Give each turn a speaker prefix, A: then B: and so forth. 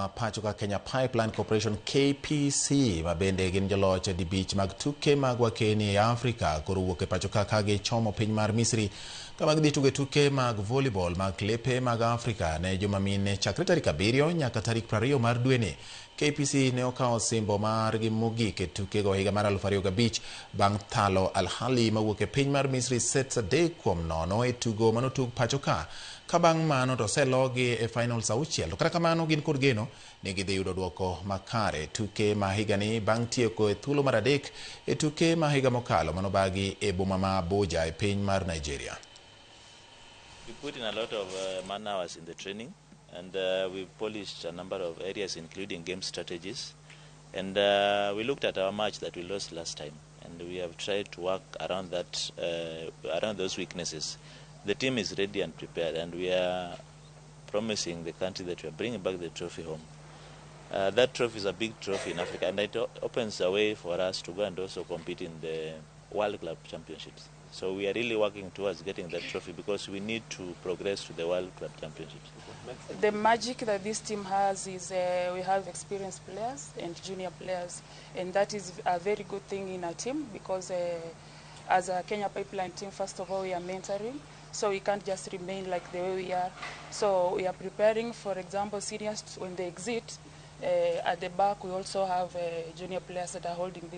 A: Pacho ka Kenya Pipeline Corporation KPC ma bende gin joloch dibich mag tuke mag wakeni e Afrika koro wuok e pacho ka ka gichomo piny mar Misri kama gidhi tugo tuke mag volleyball mag klepe mag Afrika ne joma mine chakre tarik 7 nyaka tarik 20 mar dweni. KPC ne okawo osimbo margi mogik e tukego higa mar 2005 bang' thalo Al Ahly mawuok e piny mar Misri sets 3-0 e tugo manotug pacho ka. Ka bang' mano to oselogi e finals 6 to kata kamano gin kod geno ni gidhi yudo duoko makare tuke ma higani bang' tieko e thuolo mar 3 e tuke ma higa mokalo manobagi e boma ma Abuja e piny mar Nigeria.
B: We put in a lot of man hours in the training, and we polished a number of areas, including game strategies. And we looked at our match that we lost last time, and we have tried to work around that, around those weaknesses. The team is ready and prepared, and we are promising the country that we are bringing back the trophy home. That trophy is a big trophy in Africa, and it opens a way for us to go and also compete in the World Club Championships. So we are really working towards getting that trophy because we need to progress to the World Club Championships.
C: The magic that this team has is we have experienced players and junior players, and that is a very good thing in a team because as a Kenya Pipeline team, first of all, we are mentoring, so we can't just remain like the way we are. So we are preparing, for example, seniors when they exit. At the back, we also have junior players that are holding this.